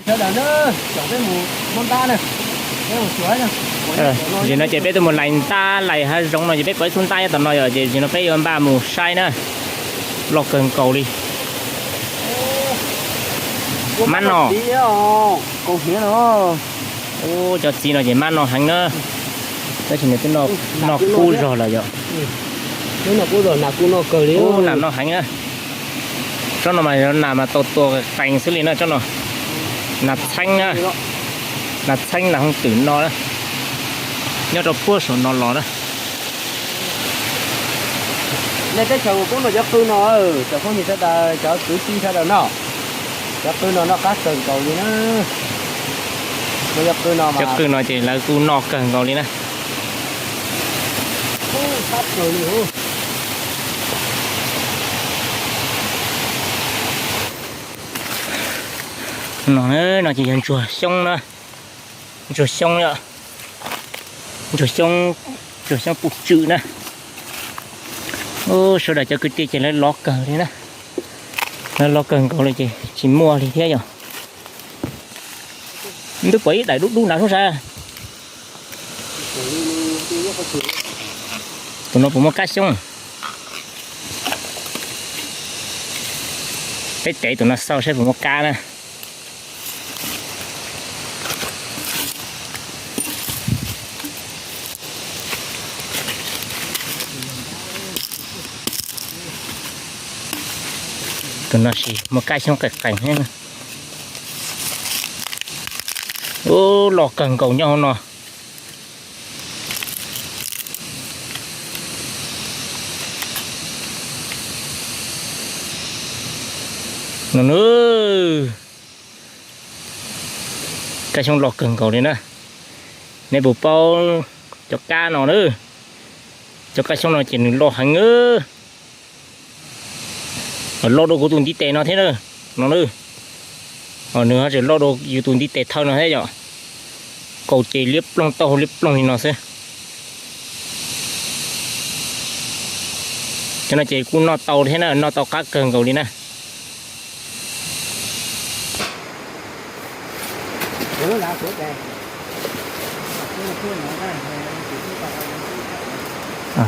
Sawv daws na, caum peb mus muab ntab na. Zaum no ces peb tuaj mus lais ntab lais hav zoov no ces peb pom ib tug ntab nyob tom no yom, ces zaum no peb yuav npaj mus saib na. Loj kawg nkaus li. Mab no. Cov txiv no ces mab no heev na. Tab sis nws twb noj kub zog lawm yom. Nam no heev na. Tsob no mas nam mas tau tua qees xwb li na tsob no. Nas txheeb na. Nas txheeb nas hooj twm no na. Nyob rau puag saum no los na. Nej teb chaws Hmoob noj cov qw no, cov phooj ywg sawv daws, cov kwv tij sawv daws noj. Cov qw no noj qab kawg nkaus li na. Cov qw no ces lawv kuj noj kawg nkaus li na. No, no ces yog ntsuag xyoob na. Ntsuag xyoob, ntsuag xyoob, ntsuag xyoob pum tswm na. Sawv daws cov kwv tij ces lawv lov kawg li na. Lawv lov kawg nkaus li ces tsis muaj li thiab yom. Twb pom ib daim dub dub na sub sav. Tus no puas muaj kab xyoob? Peb tev tus no xauj saib puas muaj kab na. Tus no sis muaj kab xyoob qees qees thiab. Ub, loj kawg nkaus nyob hauv no. No na, kab xyoob loj kawg nkaus li na. Nej puas paub cov kab no na? Cov kab xyoob no ces nws loj heev. Loj dua kuv tus ntiv tes no thiab na. No na, nws ho tseem loj dua yus tus ntiv tes thawj no thiab yom. Kaus ces liab ploog, taub hau liab ploog li no xwb. Cov no ces kuj noj tau thiab na, noj tau qab kawg nkaus li na.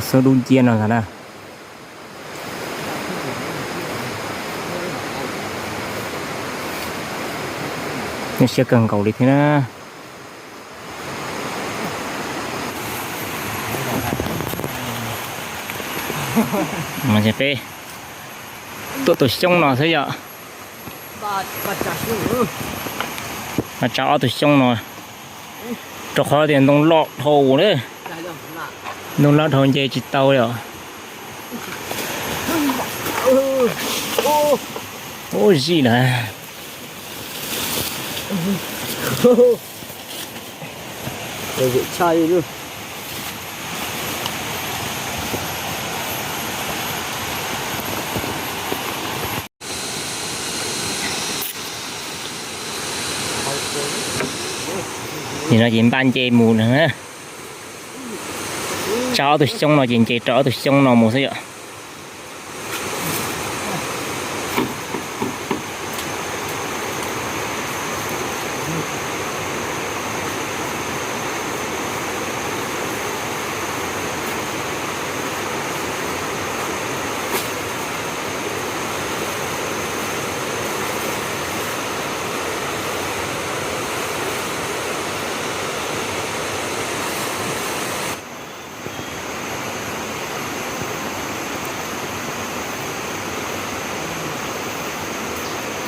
Xub dub ncia no ntag na. Nyuaj siab kawg nkaus li thiab na. Peb tuaj tus xyoob no xwb yom. Mas tsa ob tug xyoob no, rau qhov tias ntoo loj dhau na. Ntoo loj dhau nce tsis tau li os. Ub, zij lawm. Nim no ces npaj nce mus na. Tsa ob tug xyoob no ces nce rau ob tug xyoob no mus xwb yom.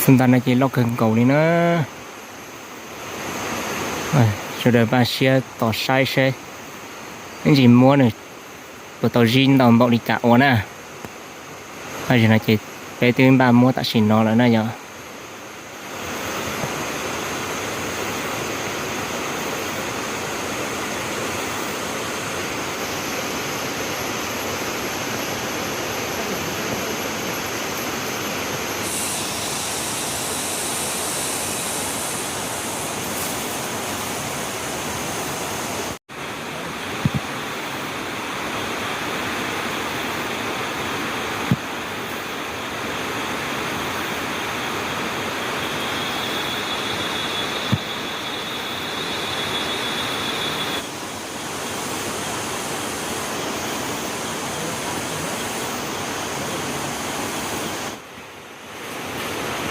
Xub ntiag no ces loj kawg nkaus li na. Sawv daws npaj siab tos saib seb ib ntsis muab nws puas tau zib ntau npaum li cas ua na. Tam sim no ces peb twb npaj muab tam sim no lawm na yom.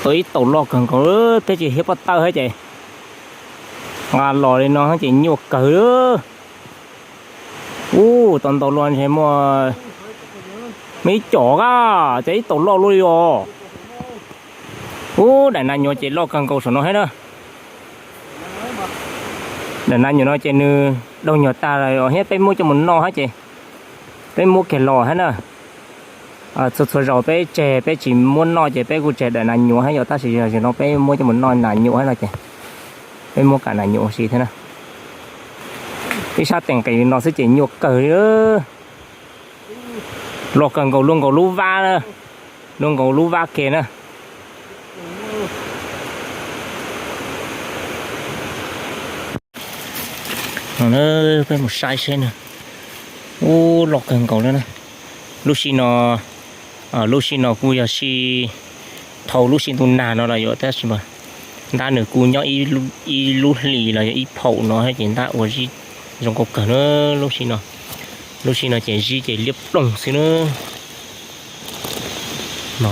Tau ib taum loj kawg nkaus, peb tsis hiab pob tawb thiab ces nqa los li no ces nyuaj kawg. Ub, tau ntau luaj ntshe muaj, muaj ib com a, ces ib taum loj luaj li os. Ub, daim nas nyuam ces loj kawg nkaus saum no thiab na. Daim nas nyuam no ces nws daug nyuag tag lawm thiab, peb muab coj mus noj thiab ces peb muab kiag los thiab na. Txhua txhua zaus peb tseg peb tsis muab noj ces peb kuj tseg daim nas nyuam thiab yom, tab sis zaum no peb muab coj mus noj nas nyuam thiab no ces peb muab kam nas nyuam ua si thiab na. Ib sab tes nqis li no xwb ces nyuaj kawg li. Loj kawg nkaus, luaj nkaus lub vab na, luaj nkaus lub vab kiag na. Peb mus saib seb na. Ub, loj kawg nkaus li na. Lub sij no, lub sij no kuj yog sij, dhau lub sij ntuj nag no los yom, tab sis mas ntab nws kuj nyob ib lub hlis los yog ib phaum no thiab ces ntab ua zib zoo nkauj kawg na. Lub sij no, lub sij no ces zib ces liab ploog xwb na. No,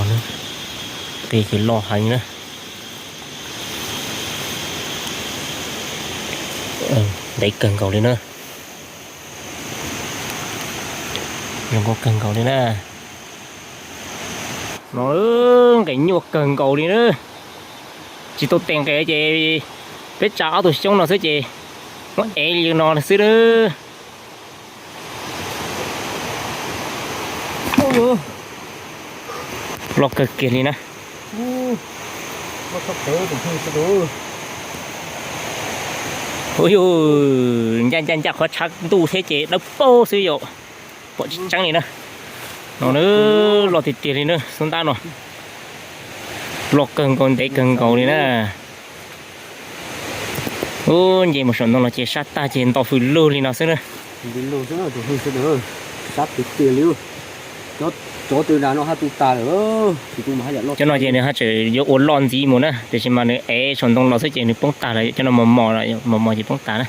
qe ces loj heev na. Ntev kawg nkaus li na. Zoo nkauj kawg nkaus li na. No, nqes nyuaj kawg nkaus li na. Tsis tau tes nqes ces peb tsa ob tug xyoob no xwb ces muab ev li no xwb na. Loj kawg kiag li na. Ub, ncaj ncaj ncaj qhov tshav ntuj thiab ces dawb paug xwb yom. Pom tsis tseeb li na. No na, loj tiag tiag li na, xub ntab no. Loj kawg nkaus, ntev kawg nkaus li na. Ub, nce mus saum ntoo los ces sab tag ces nto hws lug li no xwb na. Cov no ces nws haj tseem yuav ua loj ntxiv mus na, tiam sis mas nws ev saum ntoo los xwb ces nws poob tag lawm, cov no mos mos, mos mos ces poob tas na.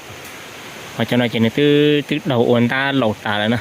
Ho cov no ces nws twb, twb daug ua ntab laus tas lawm na.